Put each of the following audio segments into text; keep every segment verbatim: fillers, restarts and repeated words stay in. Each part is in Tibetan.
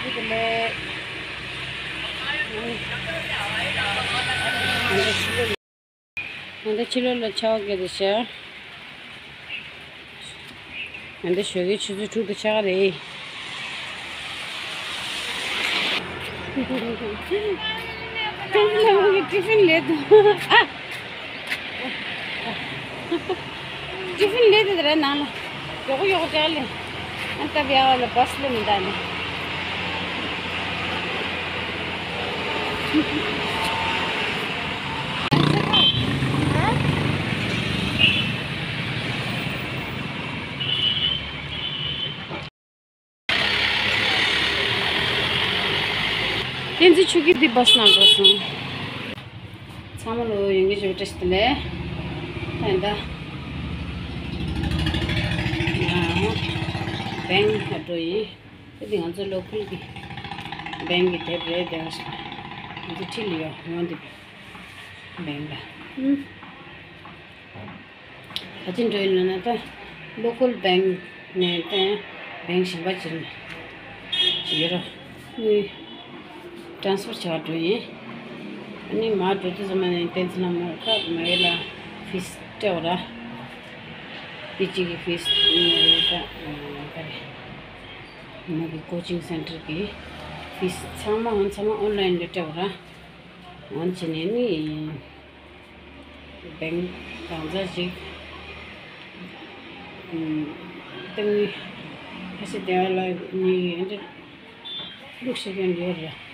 ང་ཚོ་ཕྱི་ལོགས་ལ་ཆར་པ་བརྒྱབ་བསྡད་ཤག་ང་ཚོ་ཞོགས་ཀའི་ཆུ་ཚོད་དྲུག་དང་ཕྱེད་ཀ་རེད། ཏན་ཏན་ལགས་ཀྱིས་ཊི་ཕིན་ལས་འདུག་ཨ། ཊི་ཕིན་ལས་དེ་ར་ནང་ལ་ཡོག་ཡོག་ཅག་ལས། ཨ་ད་བྱ་བ་ལ་བཱས་ལས་མི་འདའ་ནས། བསྟན་འཛིན་ཆོས་སྐྱིད་འདི་བཱས་ནང་འགྲོ་སོང་། ཚང་མ་ལོ་ཡོང་གི་བྱོས་བཀྲ་ཤིས་བདེ་ལེགས། ད་ཡིན་ད། ཡང་བེང་ལ་འགྲོ་ཡིན། ད་འདི་ང་ཚོ་ལོ་ཁལ་གྱི་བེང་གི་དེབ་རེད་དེ། ང་ཚོ་ཁྲིད་ལ་ཡོང་འདི་བེང་ལ། ག་ཅི་འགྲོ་ཡིན་ལབ་ན་ད་ལོ་ཀལ་བེང་ནས་ད་བེང་གཞན་པ་ཅིག་ལ་ཅིག་ཡོད་ར། ནི་ཊ་རན་སི་ཕར་བྱ་བ་འགྲོ་ཡིན། ཨ་ནི་མར་འགྲོ་དུས་ཙམ་པ་ནས་བསྟན་འཛིན་ལྷ་མོ་ཁ་མ་ཡོད་ལ་ཕིས་སྤྲད་པ་ར། པི་ཇི་གི་ཕིས་ནི་རེད་ད་ག་རེ། མོ་གི་ཀོ་ཅིང་སེན་ཊར་གི་ཕིས་ཚང་མ་འོན་ཚང་མ་ཨོན་ལའིན་ལ་སྤྲད་པ་ར། འོན་བྱས་ནས་ནི། བེང་གང་ཟག་ཅིག་ཨུམ། ཏང་ནི་ཁ་ཤས་དེ་བ་ལ་ནི་འདི་བླུགས་ཤེས་མཁན་ཡོད་རེད།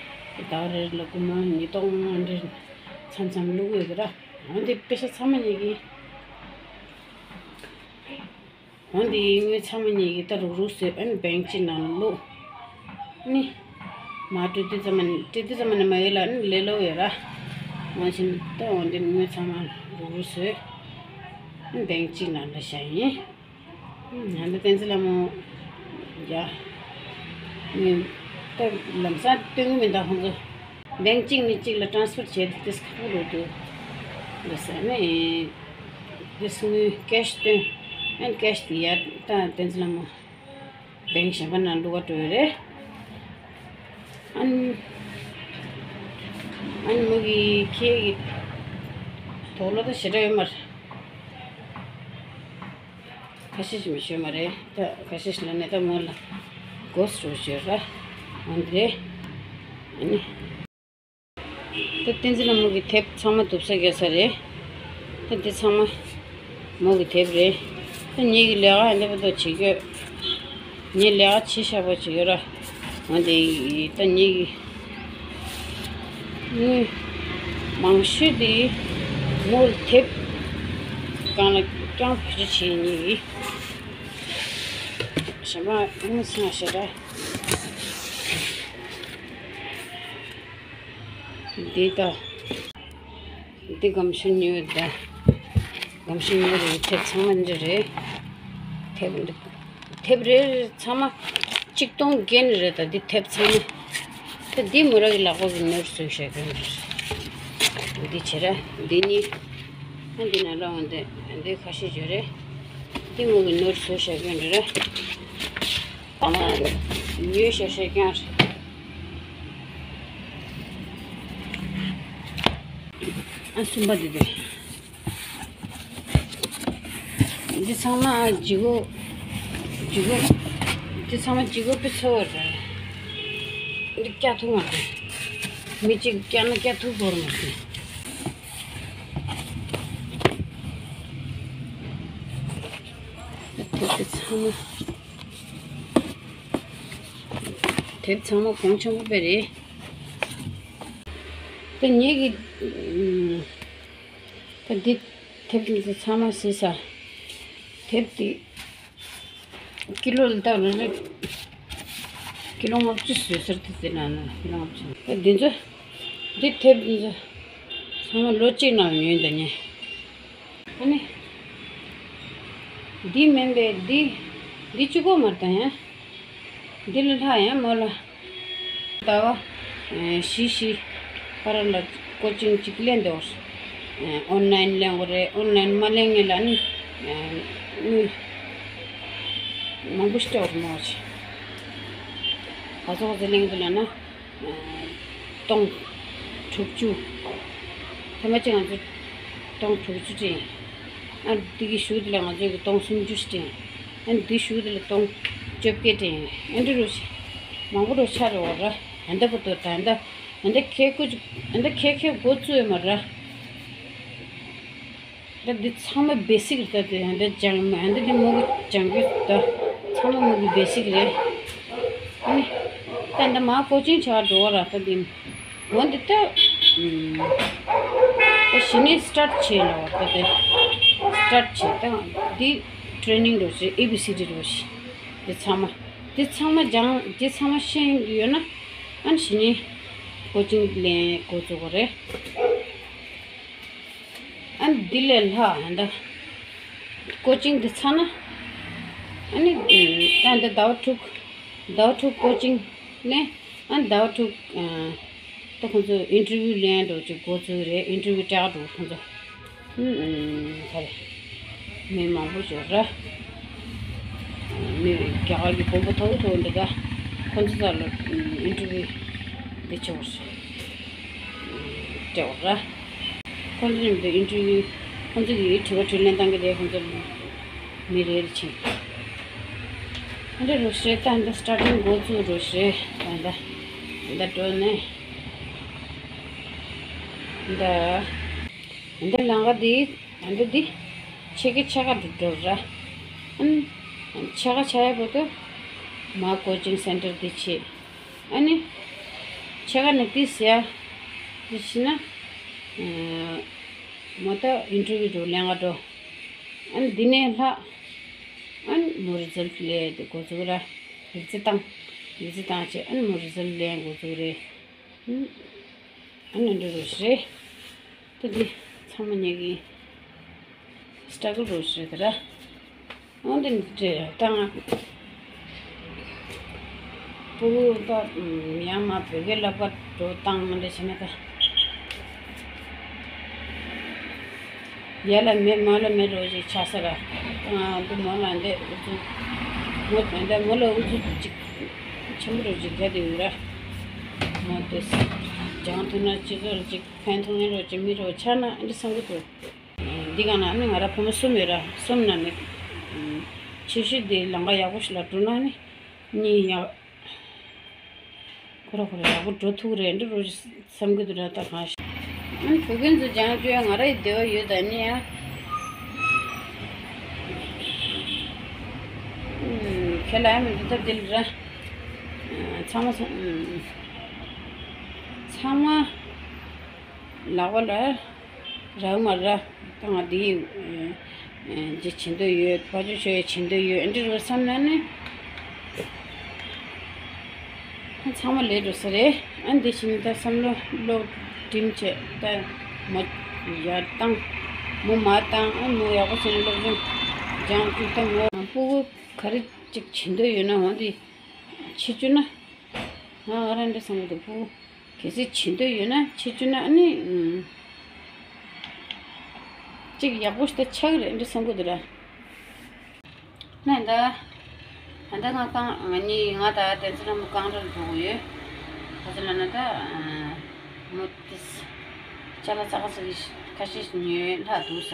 ད་རེས་ལ་སྐུ་མ་ཉིས་སྟོང་འདི་མཚམས་མཚམས་བླུགས་ཡོད་ར། འོན་ཏེ་པེ་ཤ་ཚང་མ་ཉིད་ཀྱིས། འོན་ཏེ་དངུལ་ཚང་མ་ཉིད་ཀྱིས་ད་རུག་རུག་བཟོས། ཨ་ནི་བེང་གཅིག་ནང་བླུགས། ནི། མ་སྤྲོད་དུས་ཙམ་མ་ནི་སྤྲད་དུས་ཙམ་མ་ནི་མ་ཡོད་ལ་ནི་ལས་སླ་པོ་ཡོད་ར། མ་བྱིན་ད་འོན་ཏེ་དངུལ་ཚང་མ་རུག་རུག་བཟོས། ནི་བེང་གཅིག་ནང་ལ་བཞག་ཡིན། ང་ཚོ་བསྟན་འཛིན་ལྷ་མོ། ཡ། ནི། ད་ལམ་སང་སྟོན་གྱི་མི་འདུག་ཁོང་ཚོ། བེང་གཅིག་ནས་གཅིག་ལ་ཊ་རན་སི་ཕར་བྱས་ཏེ་ཏིས་ཁག་པོ་རེད་འདུག་ལ་ཟེར་ནས། ཏིས་དངུལ་ཀེ་ཤི་སྟོན། ཨན་ཀེ་ཤི་དེ་ཡར་ད་བསྟན་འཛིན་ལྷ་མོ། བེང་གཞན་པ་ནང་བླུག་ག་འགྲོ་ཡི་རེད། ཨན། ཨན་མོ་གི་ཁྱེད་ཀྱི་དོགས་ལོ་ད་ཞེ་དྲག་ཡོད་མ་རེད། ཁ་ཤས་ཤིག་མི་ཤོད་མ་རེད། ད་ཁ་ཤས་ཤིག་ལ་ནས་ད་མོ་ལ་གོ་སྲོ་ཤོད་ར། འོན་ཏེ། ཨ་ནི། ད་བསྟན་འཛིན་ལྷ་མོ་གི་དེབ་ཚང་མ་འདུག་ས་རྒྱག་ས་རེད། ད་འདི་ཚང་མ་མོ་གི་དེབ་རེད། ད་ངེད་ཀྱི་ལས་ཀ་འདི་པོ་ཏོ་བྱེད་ཀྱི་ཡོད། ངས་ལས་ཀ་བྱེད་ཤག་པོ་བྱེད་ཡོད་ར། འོན་ཏེ་ད་ངེད་ཀྱི། དངུལ་མང་ཤོས་དེ་མོ་དེབ་སྒང་ལ་རྐྱང་བེད་སྤྱོད་བྱེད་ཉེན་གི། གཞན་པ་དངུལ་སོང་ཞེ་དྲག་འདི་ལྟ། འདི་སྒམ་ཤུ་ཉོས་ད། སྒམ་ཤུ་ཉོས་རེད། དེབ་ཚང་མ་འདི་རེད། དེབ་འདི། དེབ་རེ་རེ་ཚང་མ་གཅིག་སྟོང་བརྒྱད་རེད་ད། འདི་དེབ་ཚང་མ། ད་འདི་མོ་རང་གི་ལག་པ་གི་ནོར་བཟོས་བཞག་གི་རེད། འདི་བྱེད་ར་འདི་གཉིས། ཨ་འདི་ནང་ལ་འོང་དེ་འདི་ཁ་ཤས་བརྗོད་རེད། འདི་མོ་གི་ནོར་བཟོས་བཞག་གི་རེད་ར། ཨ་མ་ཉོས་བཞག་བཞག་ཀྱང་རེད། ཨ་གསུམ་པ་འདི་དེ། འདི་ཚང་མ་ལྗིད་ཁོག་ལྗིད་ཁོག་འདི་ཚང་མ་ལྗིད་ཁོག་དཔེ་ཚ་བོ་རེད། འདི་བཀྱག་ཐུབ་མ་རེད། མི་གཅིག་བཀྱག་ན་བཀྱག་ཐུབ་བོར་མ་རེད། དེབ་དེ་ཚང་མ། དེབ་ཚང་མ་གོང་ཆེན་པོ་དཔེ་རེད། དེ་ངེད་ཀྱི། ད་འདི་དེབ་འདི་ཚང་མ་ཟིན་ས། དེབ་འདི་ཀི་ལོ་ལ་བཏགས་ལ་རེད། ཀི་ལོ་ལྔ་བཅུ་བཟོས་ཟེར་དེ་དེ་ན་ན་ཀི་ལོ་ལྔ་བཅུ། ད་འདི་ཚོ་འདི་དེབ་འདི་ཚོ་ཚང་མ་ལོ་གཅིག་ནང་ཉོས་འདི་ནས། ཨ་ནི། འདི་མིན་པས་འདི། འདི་གཅིག་པོ་མ་རེད་ད་ཡང་། འདི་ལས་ལྷག་ཡང་མོ་ལ། ཟླ་བ་བཞི་བཞི་བར་ལ་ཀོ་ཅིང་གཅིག་ལེན་འདོར། ཨོན་ལན་ལེན་དགོས་རེད། ཨོན་ལན་མ་ལེན་ངེས་ལ་ནི་དངུལ་མང་པོ་ཞིག་སྤྲད་དགོས་མོ་ཆེ། ག་ཚོད་ག་ཚོད་ལེན་གྱི་འདུག་ལབ་ན། སྟོང་དྲུག་ཅུ། ཐེངས་མ་གཅིག་ང་ཚོ་སྟོང་དྲུག་ཅུ་སྤྲད། ཨ་འདི་གི་གཞུག་དེ་ལ་ང་ཚོ་གི་སྟོང་སུམ་ཅུ་སྤྲད། ཨ་འདི་གཞུག་དེ་ལ་སྟོང་བཅོ་བརྒྱད་སྤྲད། ཨ་འདི་རུ་ཆ་མང་པོ་རུ་ཆ་རུ་བ་ར། ཨ་འདི་པོ་ཏོ་ད་ཨ་འདི་ཨ་འདི་ཁེ་ཁུ་ཨ་འདི་ཁེ་ཁེ་འགོ་བཙུགས་ཡོད་མ་ར། ད་འདི་ཚང་མ་བེ་སིག་རེད། ད་འདི་ཧན་ད་སྦྱང་མ་ཧན་ད་འདི་མོ་གི་སྦྱང་རྒྱུ་ད་ཚང་མ་མོ་གི་བེ་སིག་རེད། ཨ་ནི་ད་ཧན་ད་མ་ཀོ་ཅིང་བྱ་བ་འགྲོ་བ་ར། ད་འདི་འོ་འདི་ད་ད་གཞི་ནས་སི་ཊར་ཊི་བྱས་ལ་བ། ད་དེ་སི་ཊར་ཊི་བྱས་ད་འདི་ཊི་རེ་ནིང་འགྲོ་ཞེས་ཨེ་བི་སི་ཌི་འགྲོ་ཞེས་འདི་ཚང་མ་འདི་ཚང་མ་སྦྱང་འདི་ཚང་མ་ཤེས་ཡོད་ན་ཨ་ནི་གཞི་ནས་ཀོ་ཅིང་ལེན་འགོ་བཙུགས་པ་རེད། ཨ་ནི་འདི་ལས་ལྷག་ཨ་ད་ཀོ་ཅིང་འདི་ཚར་ན་ཨ་ནི་ད་འདི་ཟླ་བ་དྲུག་ཟླ་བ་དྲུག་ཀོ་ཅིང་ལེན། ཨ་ནི་ཟླ་བ་དྲུག་ཨ་ད་ཁོང་ཚོ་ཨིན་ཊར་བིའུ་ལེན་འགྲོ་ཅིག་འགོ་ཚུགས་རེད། ཨིན་ཊར་བིའུ་སྤྲད་འགྲོ་ཁོང་ཚོ་ཨ་ཨ་ག་རེ་མི་མང་པོ་ཡོད་ར། མི་རྒྱ་གར་གྱི་དཔོན་པོ་མཐོ་པོ་མཐོ་པོ་འདི་ག་ཁོང་ཚོ་ཚོ་ལ་ཨིན་ཊར་བིའུ་འདི་བྱེད་དགོས་རེད། སྤྲད་དགོས་ར། ཁོང་ཚོ་མཉམ་དུ་ཨིན་ཊར་བིའུ་ཁོང་ཚོ་གི་དྲི་བ་དྲིས་ལན་བཏང་གི་རེད། ཁོང་ཚོ་མི་རེ་རེ་བྱས། ཨ་འདྲ་རུ་ཞེ་ད་འདི་སི་ཊར་ཊིང་འགོ་བཙུགས་རུ་ཞེ་ད་ད་ད་འགྲོ་ནས་ད་ད་ལང་ག་འདི་ཨ་འདི་འདི་ཕྱེད་ཀ་ཕྱེད་ཀ་འགྲོ་འགྲོ་ར། ཨ་ནི་ཕྱེད་ཀ་ཆགས་ཡ་བོ་དུ་མ་ཀོ་ཅིང་སེན་ཊར་འདི་བྱེད། ཨ་ནི་ཕྱེད་ཀ་ནི་ཏི་སི་ཡ་ཏི་ཤི་ན་མོ་ད་ཨིན་ཊར་བིའུ་འགྲོ་ལེན་ག་འགྲོ། ཨ་ནི་འདི་ནས་ལྷག་ཨ་ནི་མོ་རི་ཛལ་ཊི་ལས་དེ་འགོ་ཚུགས་ར། ཡིག་ཚད་བཏང་ཡིག་ཚད་བཏང་བྱས་ཨ་ནི་མོ་རི་ཛལ་ཊི་ལེན་འགོ་ཚུགས་རེད། ཨ་ནི་འགྲོ་རུ་ཞེ་ད་འདི་ཚང་མ་ཉེ་གི་སི་ཊྲ་གལ་རུ་ཞེ་ད་ར། འོན་ཏེ་འདི་འདྲས་བཏང་ང་། ཕྲུ་གུ་ད་ཡང་མ་བོད་སྐད་བསླབ་ག་འགྲོ་བཏང་མ་འདྲ་བྱས་ན་ད། ཡ་ལ་མེད་མ་ལ་མེད་རོ་ཅིག་ཆགས་ས་ར། ང་འདི་མོ་ལ་འདི་ཨུ་ཚུགས། མོ་འདི་མོ་ལ་ཨུ་ཚུགས་ཅིག་ཆེན་པོ་རོ་ཅིག་རྒྱ་དེ་ཡོད་ར། མོ་དེ་སྦྱང་ཐུབ་ན་སྤྱི་ཚོགས་ལ་ཅིག་ཕན་ཐོགས་ངན་རོ་ཅིག་མི་རོ་ཆགས་ན་འདི་བསམ་གི་འདུག་འདི་ག་ན་ནི་ང་ར་བུ་མོ་གསུམ་ཡོད་ར། གསུམ་ན་ནི་ཆེ་ཤོས་དེ་ལམ་ཁ་ཡག་པོ་ཞིག་ལ་འགྲོ་ན་ནི་གཉིས་ཡག་ཁོ་ར་ཁོ་ར་ཡག་པོ་འགྲོ་ཐུབ་རེད་འདྲ་རོ་བསམ་གི་འདུག་ར། ད་གང་ཞིག་ཨ་ནི་བོད་ཁྱིམ་ཚོ་སྦྱང་བཅོས་ང་ར་ཡི་བདེ་བ་ཡོད་ད་ནི་ཡ། ཁྱེད་ལ་ཡ་མི་འདུག་ད་འདི་ལ་ར། ཚང་མ་ཚང་མ་ལག་པ་ལ། རག་མ་རག་ད་ང་འདི་ཡི་ཇི་བྱེད་འདོད་ཡོད། ཕ་ཆོས་ཆོས་བྱེད་འདོད་ཡོད། འདི་རུ་བསམ་ན་ནི་ཚང་མ་ལས་འགྲོ་ས་རེད། ཨ་འདི་བྱེད་ནི་ད་བསམ་བློ་བློ་སྒྲིམ་བྱས་ད་མོ་ཡར་བཏང་མོ་མར་བཏང་ཨ་མོ་ཡག་པོ་བྱས་ནས་སློབ་སྦྱོང་སྦྱང་བཅུག་ད་མོ་སྤུ་གུ་ག་རེ་ཅིག་བྱེད་འདོད་ཡོད་ན་འོ་འདི་བྱེད་བཅུག་ན་ང་ང་རང་འདྲ་བསམ་གི་འདུག་སྤུ་གུ། གལ་སྲིད་བྱེད་འདོད་ཡོད་ན་བྱེད་བཅུག་ན་ཨ་ནི་ཨུམ། གཅིག་ཡག་པོ་ཞིག་ད་ཆགས་ཀྱི་རེད་འདྲ་བསམ་གི་འདུག་ར། ནས་ད་ད་ལྟ་ང་རྐང་ང་གཉིས་ང་ད་བསྟན་འཛིན་ལྷ་མོ་རྐང་ར་འགྲོ་གི་ཡོད། ག་ཚོད་ལབ་ན་ད་མོ་ཏིས་ཅ་ལག་ཙག་ཙིག་ཁ་ཤས་ཉོས་ལྷག་འདུག་ས།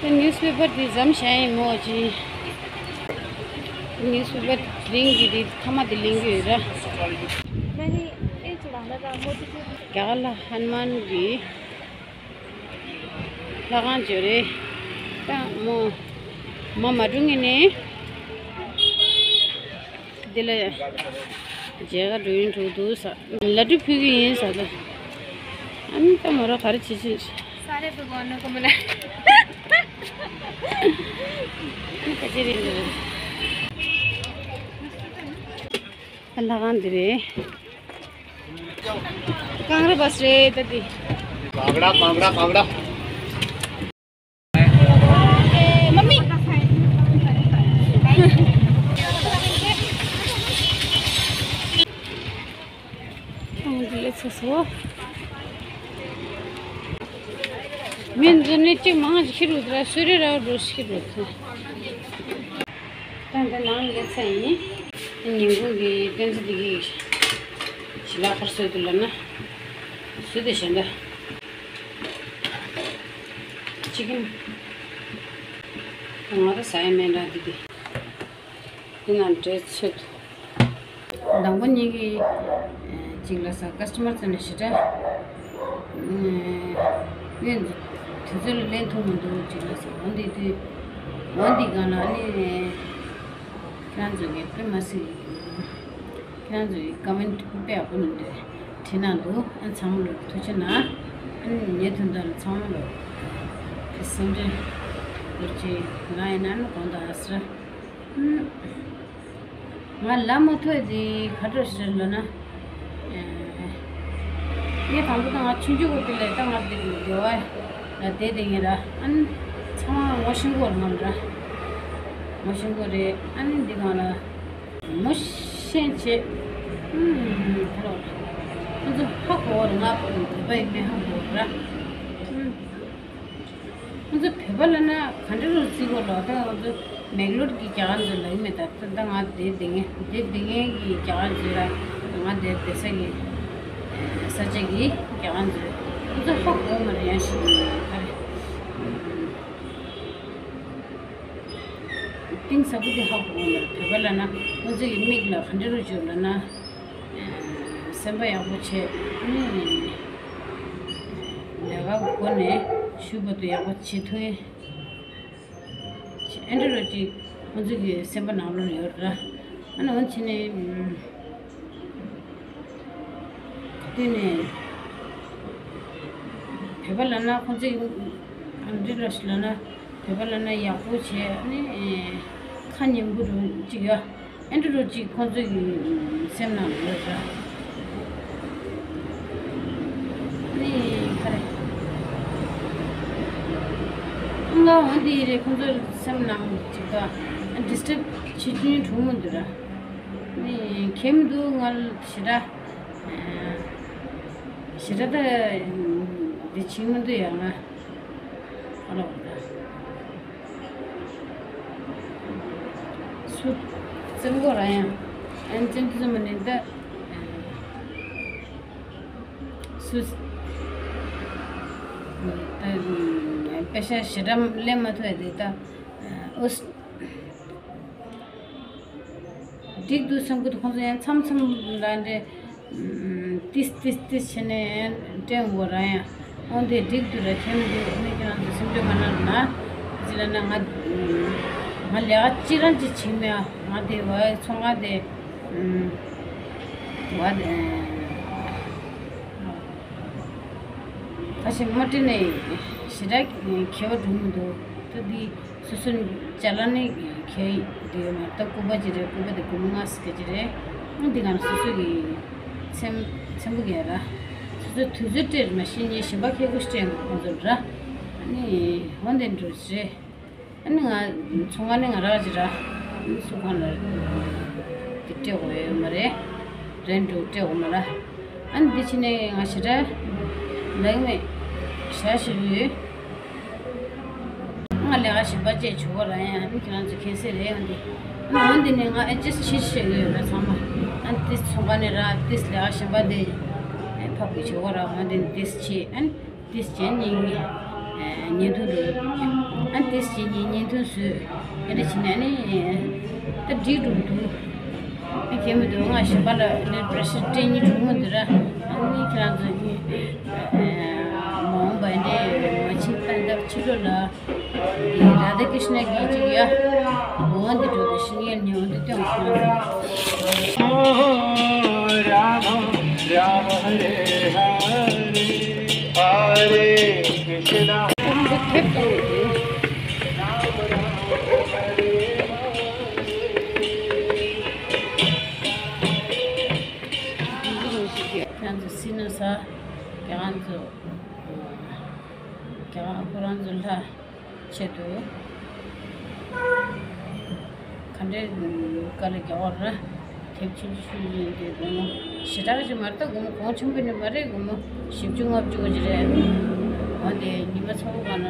དེ་ནིའུ་སི་པེ་པར་དེ་འཛོམས་བྱས་ཡིན་མོ་ཅི། དེ་ནིའུ་སི་པེ་པར་ལེན་གྱི་དེ་ཐ་མ་དེ་ལེན་གྱི་ཡོད་ར། རྒྱ་གར་ལ་ཧ་ནུ་མན་གྱི་ལྷ་ཁང་བརྗོད་རེད། ད་མོ་མ་མ་འགྲོ་ངེས་ནས། འདི་ལ་མཇལ་ཁ་འགྲོ་ཡིན་འགྲོ་འདུག་ས། ལ་ཏུ་ཕུལ་གི་ཡིན་ས་ད། ཨ་ནི་ད་མོ་ར་ག་རེ་བྱེད་ཅིག་ས་རེ་ཕུལ་གོ་ནོ་གོ་མོ་ན། ཨ་ནི་ཁ་ཆེ་རེད་འདི་རེད། ད་ལྷ་ཁང་འདི་རེད། གངས་རི་བ་སི་རེད་ད་འདི། གངས་ར་གངས་ར་གངས་ར། མི་འཛུལ་ནས་གཅིག་མང་ཞིག་ཤི་རུ་དྲ་སུ་རེ་ར་རུ་ཤི་རུ་ཐལ། ད་འདི་ནང་སླེབས་ས་ཡིན། ཉིན་གུང་གི་བསྟན་འཛིན་བདེ་སྐྱིད་ཞི་ལ་ཁར་སོད་དུ་ལ་ན། སུ་དེ་གཞན་དག་ཅི་གིན། ང་ད་ས་ཡ་མེད་འདྲ་འདི་དེ། འདི་ན་འབྲས་ཚོད། དང་པོ་ཉིད་ཀྱི་ཅིག་ལ་ས་ཀ་སི་ཊ་མར་ཚོ་ནས་ཞེ་དྲག་ངས་དུས་ཚོད་ལ་ལེན་ཐུབ་མི་འདུག་ཅིག་ལ་ས་འོན་ཏེ་དུས་འོན་ཏེ་གང་ལ་ནི་ཁྱེད་རང་ཚོ་གི་དཔེ་མ་སྲིད་ཁྱེད་རང་ཚོ་གི་ཀ་མེན་ཊི་དཔེ་ཡག་པོ་ནི་འདྲ་བྲིས་གནང་འདུག་ཨ་ཚང་མ་ལ་ཐུགས་རྗེ་གནང་། ཨ་ནི་ངའི་དོན་དག་ལ་ཚང་མ་ལ་སེམས་ཁྲལ་ལོར་ཅིག་ང་ཡིན་ན་ནི་དགོངས་དག་ཨ་སྲ། ང་ལ་མ་ཐོས་དེ་ག་འདྲ་ཞིག་ལབ་ན། ངས་དང་པོ་དང་ང་ཆུང་ཆུང་གི་དེ་ལས་ད་ང་དེ་གི་སྡེ་བ་ལ་བསྡད་དེ་ངས་ར་ཨ་ནི་ཚང་མ་ངོ་ཤེས་གོ་རེད་ང་ར། ངོ་ཤེས་གོ་རེད་ཨ་ནི་འདི་གང་ལ་ངོ་ཤེས་བྱེད། ཨུམ་ཁ་ལོ། ཁོ་ཚོ་ཧ་གོ་རེད་ང་བོད་པ་ཡིན་མིན་ཧ་གོ་རེད་ར། ཁོང་ཚོ་བོད་པ་ལབ་ན་ག་འདྲ་རུ་བརྩི་དགོས་ལབ་ད་ཁོང་ཚོ་མེག་ལོར་གྱི་རྒྱ་གར་ཚོ་ལབ་ཀྱི་མེད་ད། ད་ད་ང་དེ་བསྡད་མཁན་དེ་བསྡད་མཁན་གྱི་རྒྱ་གར་ཚོ་ར་ང་དེ་བསྡད་ས་གི་ས་ཆ་གི་རྒྱ་གར་ཚོ་ཁོང་ཚོ་ཧ་གོ་མ་རེད་ཡང་ཞིག་ག་རེ་གཏིང་ཟབ་པོ་དེ་ཧ་གོ་མ་རེད། བོད་པ་ལབ་ན་ཁོང་ཚོ་གི་མིག་ལ་ག་འདྲ་རུ་བྱོས་ལབ་ན། སེམས་པ་ཡག་པོ་བྱས་ནས་ལས་ཀ་སྒོ་ནས་ཤུགས་པ་དུ་ཡག་པོ་བྱེད་ཐུབ་ཡས་ཨེ་འདྲ་རོ་ཅིག་ཁོང་ཚོ་གི་སེམས་པ་ནང་ལོགས་ཡོད་ར། ཨ་ནི་འོན་ཆེ་ནས་དེ་ནས་བོད་པ་ལབ་ན་ཁོང་ཚོ་གི་ཨ་འདྲ་རོ་ཞིག་ལབ་ན། བོད་པ་ལབ་ན་ཡག་པོ་བྱས་ཨ་ནི་ཁ་ཉན་པོ་རུ་ཅིག་ཡ། ཨེ་འདྲ་རུ་ཅིག་ཁོང་ཚོ་གི་སེམས་ནང་ཡོད་ར། ཨ་ནི་ག་རེ། ང་འོན་ཏེ་རེད་ཁོང་ཚོ་སེམས་ནང་ཅིག་ག་ཌི་སི་ཊརབ་བྱེད་རྒྱུ་འགྲོ་མི་འདུག་ར། ཨ་ནི་ཁྱེད་མི་འདུག་ང་ཞེ་དྲག་ཞེ་དྲག་ད་འདི་བྱེད་མི་འདུག་ཡ་ང་ཨ་ལོ་ད། སུ་བཙན་པོ་ར་ཡང་ཨན་བཙན་བཙན་མ་ནི་ད་སུ་ད་པེ་ཤ་ཞེ་དྲག་ལེན་མ་ཐུབ་ཡ་དེ་ད་ཨོ་འགྲིག་འདུག་བསམ་གི་འདུག་ཁོང་ཚོ་ཡང་མཚམས་མཚམས་ལ་འདྲེ། ཏིས་ཏིས་ཏིས་བྱས་ནས་དྲན་འོ་ར་ཡང་། འོན་ཏེ་འགྲིག་འདུག་ར་ཁྱེད་མི་འདུག་མི་ཁྱེད་རང་ཚོ་སེམས་ཁྲལ་མ་གནང་ན། ཅི་ལ་ན་ང་ང་ལས་ཀ་ཅི་རང་ཅི་བྱེད་མེད་ང་དེ་བ་ཚོང་ཁང་དེ་བ་དེ་ད་ཞིག་མ་དྲན་ནས་ཞེ་དྲག་ཁྱད་པར་འགྲོ་མི་འདུག་ད་འདི། སོ་སོ་ཅ་ལག་ནི་ཁྱེར་འདི་ཡོད་མ་རེད། ད་སྐུད་པ་ཅིག་རེད། སྐུད་པ་དེ་སྒོར་མོ་ལྔ་ཙམ་ག་ཅིག་རེད། ཨང་འདི་ག་ན་སོ་སོ་གི་ཚེམ་ཚེམ་བུ་གས་ར། སོ་སོ་དུས་ཚོད་སྤྲད་མ་ཤེས་ཉེ་གཞན་པ་ཁྱེད་ཀོ་སྤྲད་ཁོང་ཚོ་ར། ཨ་ནི་འོན་ཏེ་འགྲོ་ཅི་རེད། ཨ་ནི་ང་ཚོང་ཁང་ནི་ང་རག་ཅི་ར། ཨ་ནི་སུ་གང་ལ་དེ་སྤྲད་དགོས་ཡོད་མ་རེད། རེད་འགྲོ་སྤྲད་དགོས་མ་ར། ཨ་ནི་འདི་ཕྱི་ནས་ང་ཞེ་དྲག་ལག་མེད་ཞག་ཞེ་པོ་ཡོད། ང་ལས་ཀ་གཞན་པ་བཅས་བྱུང་བ་རང་ཡང་ཨ་ནི་ཁྱེད་རང་ཚོ་མཁྱེན་གསལ་རེད་ཡང་འདི། ཨ་ནི་འོན་ཏེ་ནས་ང་ཨེ་ཇེ་སི་ཊི་བྱེད་ཤེས་ཀྱི་ཡོད་ར་ཚང་མ། ཨ་ནི་ཏིས་ཚོང་ཁང་ནས་ར་ཏིས་ལས་ཀ་གཞན་པ་དེ་ཕབ་ཀྱི་བྱེད་བ་ར་འོན་ཏེ་ནས་ཏིས་བྱེད་ཨ་ནི་ཏིས་བྱེད་ཉིན་ཉིན་ཐུང་འགྲོ། ཨ་ནི་ཏིས་བྱེད་ཉིན་ཉིན་ཐུང་བཟོས་ཨེ་འདྲ་བྱེད་ནས་ཨ་ནི་ད་འགྲིག་འགྲོ་གི་འདུག་ཨ་ནི་གལ་མི་འདུག་ང་གཞན་པ་ལ་ཨ་ནི་པྲེ་ཤར་སྤྲད་ཉིན་གྲུང་མོ་འདི་ར་ཨ་ནི་ཁྱེད་རང་ཚོ་གཉིས་མ་འོངས་པ་ཨེ་འདྲ་མ་བྱེད་ད་ལྟ་ཕྱི་ལོགས་ལ། རཱ་ཌ་ཀྲིཤ་ན་གི་ཅིག་ཡ། འོ་འདི་འགྲོ་དུ་ཤི་ཉེར་ཉེ་འོ་འདི་སྟོན་གོ། ཨོ་ར་མ་ར་མ་རེ་ཧ་རེ། ཧ་རེ་ཀྲིཤ་ན། འདི་ཐེབས་དང་། ཁྱེད་རང་ཚོ་སྲིད་ན་ས། ཁྱེད་རང་ཚོ། ཁྱེད་རང་ཁོ་རང་ཚོ་ལྷ། ཆེད་དུ། ག་འདྲའི་དཀའ་ལས་རྒྱག་པ་རེད། དེབ་ཆུང་ཆུང་ཡིན་དུས་སྒོར་མོ་ཞེ་དྲག་ཅིག་མ་རེད་ད། སྒོར་མོ་གོང་ཆེན་པོ་ནི་མ་རེད། སྒོར་མོ་བཞི་བཅུ་ལྔ་བཅུ་ཅིག་རེད། ང་དེ་ཉི་མ་ཚ་བོ་ག་ན་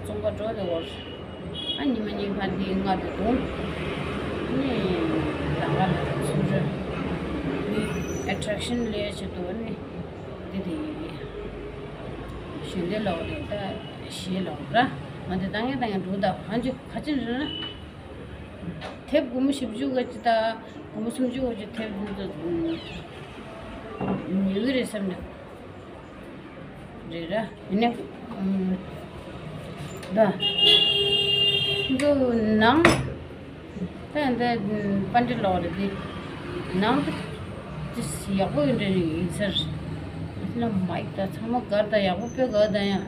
ཙོང་ཁ་འགྲོ་དེ་བོར། ཨ་ཉི་མ་གཉིས་ཁ་འདི་ལྔ་དེ་དུང་། ནི་རང་ག་ལ་སུ་རེ་ནི་ཨེ་ཊེག་ཤན་ལས་བྱེད་དུ་ནི་འདི་དེ་ཞོན་དེ་ལོག་རེད་ད་ཞེས་ལོག་ར། ང་དེ་ཏང་ཡ་ཏང་ཡ་འགྲོ་ད་གང་ཅི་ག་ཅི་རེད་ན། དེབ་སྒོར་མོ་བཞི་བཅུ་ག་ཅི་ད་སྒོར་མོ་སུམ་ཅུ་ག་ཅི་དེབ་འདི་ད་ཉོ་གི་རེད་བསམ་ནས། རེད་ར། ཡིན་ནའི། ཨུམ། ད། འདི་ནང་། ད་འདི་པཎྜི་ཏ་ལོག་རེད་འདི། ནང་དུ་ཅི་ཡག་པོ་ཡིན་འདྲ་ཡིན་ཟེར། ལ་མ་ཡིག་ད་ཚང་མ་གར་ད་ཡག་པོ་དཔེ་གར་ད་ཡང་།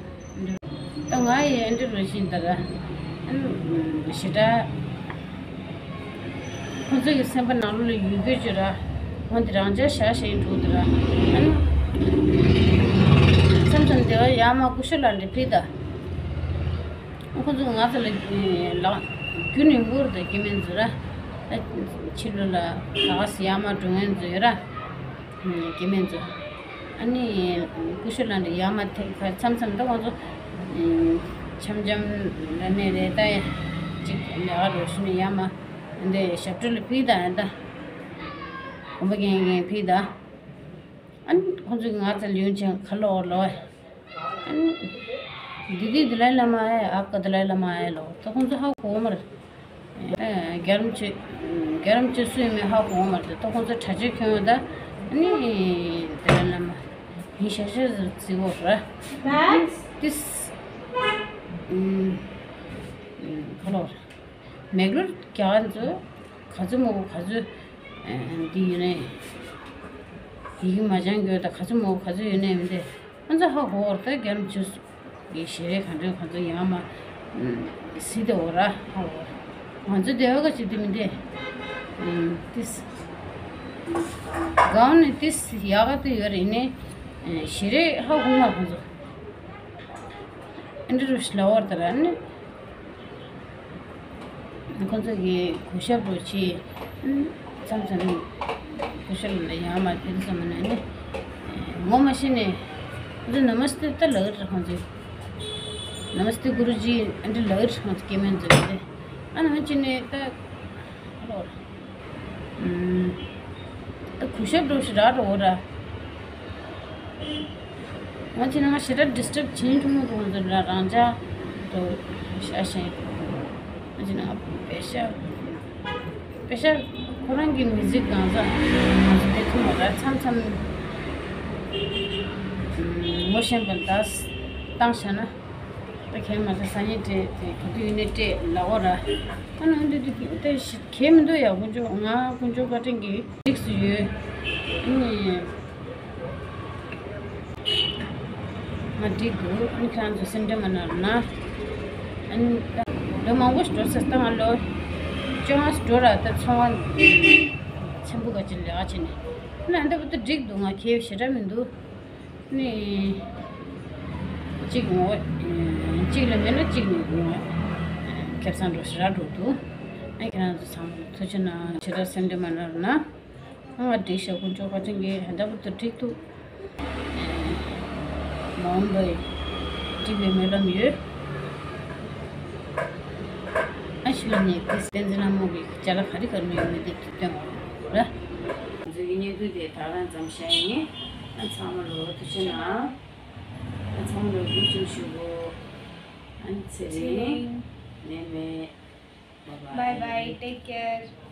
ད་ང་ཡི་ཨེ་འདྲ་རུ་བཞིན་ད་ར། ཞེ་དྲག་ཁོང་ཚོ་གི་སེམས་པ་ནང་ལོགས་ལ་ཡོད་རྒྱུ་ཅིག་ར། འོན་ཏེ་རང་ཅག་ཤ་ཞེན་འགྲོ་འདི་ར། ཨ་ནི། མཚམས་མཚམས་དེ་བ་ཡར་མ་སྐུ་ཞབས་ལགས་འདྲ་ཕིག་ད། ཁོང་ཚོ་ང་ཚོ་ལ་ལག་རྒྱུ་ནི་འགུར་དང་སྐྱེ་དམན་ཚོ་ར། ཕྱི་ལོ་ལ་ད་ག་སེ་ཡར་མ་འགྲོ་མཁན་ཚོ་ཡོད་ར། སྐྱེ་དམན་ཚོ། ཨ་ནི་སྐུ་ཞབས་ལགས་འདྲ་ཡར་མ་ཐེབས་ཁ་མཚམས་མཚམས་ད་ཁོང་ཚོ་འཆམ་འཆམ་ལ་ནས་རེད་ད་ཡ། ཅིག་ལས་ཀ་རོགས་ཞུ་ནས་ཡར་མ་འདི་ཞབས་བྲོ་ལ་ཕིག་ད་ཡ་ད། གོམ་པ་རྒྱན་རྒྱན་ཕིག་ད། ཨ་ནི་ཁོང་ཚོ་གིས་ང་ཚོ་ལ་ཡོང་ཆེན་ཁ་ལོ་ལོ། ཨ་ནི། འདི་དུས་དི་ལའི་བླ་མ་ཨེ་ཨ་ཀ་དི་ལའི་བླ་མ་ཨེ་ལོ། ད་ཁོང་ཚོ་ཧ་གོ་མ་རེད། ཨེ་རྒྱལ་རམ་ཆེ། རྒྱལ་རམ་ཆེ་སུ་ཡིན་མིན་ཧ་གོ་མ་རེད། ད་ཁོང་ཚོ་གྲྭ་ཆས་གྱོན་ཡོད་ད། ཨ་ནི། དི་ལའི་བླ་མ་ཡིན་ཤག་ཤག་ཟེར་ཟེར་གོ་ར། ཏིས། ཁ་ལོ། མེག་ལོར་རྒྱ་གར་ཚོ་ག་ཚོད་མོ་ག་ཚོད་འདི་ཡོད་ནས། ཡི་གེ་མ་སྦྱང་རྒྱུ་ད་ག་ཚོད་མོ་ག་ཚོད་ཡོད་ནས་མི་འདི་ང་ཚོ་ཧ་གོ་བར་ད་རྒྱ་ལམ་ཆུ་གི་ཞལ་རས་གང་འདྲ་གང་ཚོད་ཡང་མ་སྲིད་དེ་འོ་ར་ཧ་གོ། ང་ཚོ་དེ་བ་ག་ཅིག་དེ་མི་འདི་ཏིས་གང་ནས་ཏིས་ཡག་ག་དེ་ཡོད་རེད་ནས་ཞལ་རས་ཧ་གོ་མ་ཁོང་ཚོ། ཨེ་འདྲ་རུ་ཞིག་ལབ་པར་ད་ར་ནི། ཁོང་ཚོ་གི་གུས་ཞབས་རུ་ཆེ། མཚམས་མཚམས་གུས་ཞབས་ལ་ཡང་མ་ཕེབས་སོང་མ་ནས་ནི། ངོ་མ་ཤེས་ནས། ཁོང་ཚོ་ནམ་སྟེ་ད་ལག་རེད་ཁོང་ཚོ། ནམ་སྟེ་གུ་རུ་ཇི་ཨེ་འདྲ་ལག་རེད་ཁོང་ཚོ་སྐྱེ་དམན་ཚོ་ཡོད་དེ། ཨ་ནི་ང་ཅི་ནས་ད། ཨ་ལོ། ད་གུས་ཞབས་འགྲོ་ཞིག་ར་འགྲོ་འོ་ར། ང་ཅི་ན་ང་ཞེ་དྲག་ཌིས་ཊརབ་བྱེད་ཐུབ་མི་འདུག་ང་ཚོ་ར་རང་ཅག་ཏུ་ཤ་ཞེན། ང་ཅི་ན་པེ་ཤ་པེ་ཤ་ཁོ་རང་གི་མི་ཚིག་གང་ཟག་ང་ཚོ་དེ་ཐུབ་མ་ར་མཚམས་མཚམས་ངོ་ཤེས་པ་འདྲ་བཏང་བཞག་ན། ད་གས་མ་ད་སང་ཉིན་སྤྲད་དེ་ག་དུས་ཡིན་ནའི་སྤྲད་ལབ་འོ་ར། ད་ནང་དུ་དུ་དེ་གས་མི་འདུག་ཡ། དཀོན་མཆོག་ང་དཀོན་མཆོག་བཀའ་དྲིན་གྱིས་འགྲིགས་སུ་ཡོད། ཨ་ནི་ང་འགྲིག་འདུག་ཨ་ནི་ཁྱེད་རང་ཚོ་སེམས་ཁྲལ་མ་གནང་རོགས་གནང་། ཨ་ནི་ད་ལོ་མང་པོ་ཞིག་འགྲོ་ས་ད་ང་ལོ་བཅོ་ལྔ་ཞིག་འགྲོ་ར། ད་ཚོང་བ་ཆེན་པོ་ག་ཅིག་ལས་ཀ་བྱས་ནས་ཨ་ནི་ཨ་འདྲ་པོ་ད་འགྲིག་འདུག་ང་གས་ཞེ་དྲག་མི་འདུག་ནི། གཅིག་ངོ་། གཅིག་ལ་མེད་ན་གཅིག་ནི་ངོ་། ཁེ་བཟང་འགྲོ་ཞེ་དྲག་འགྲོ་འདུག་ཨ་ཁྱེད་རང་ཚོ་ཚང་མ་ཐུགས་རྗེ་གནང་། ཞེ་དྲག་སེམས་ཁྲལ་མ་གནང་རོགས་གནང་། ང་འགྲིག་ཤག་དཀོན་མཆོག་བཀའ་དྲིན་གྱིས་ཧན་ད་བུ་ཏུ་འགྲིག་འདུག་མ་འོངས་པའི་འགྲིག་པའི་སྨོན་ལམ་ཡོད། ཨ་ཤུལ་ནས་ཏིས་བསྟན་འཛིན་ལྷ་མོ་གི་ཅ་ལག་ག་རེ་ག་རེ་ཡོད་མེད་དེ་སྟོན་དགོས་ར། ང་ཚོའི་བརྙན་ཐུང་དེ་ད་རང་ཙམ་བཤད་ཡིན། ཨ་ཚང་མ་ལོ་ཐུགས་རྗེ་གནང་། ཨ་ཚང་མ་ལོ་སྒུག་ཞུ་ཞུ་གོ། ཨ་ཚེ་རིང་། ཚེ་རིང་། ནད་མེད། Bye bye. Bye bye. Take care.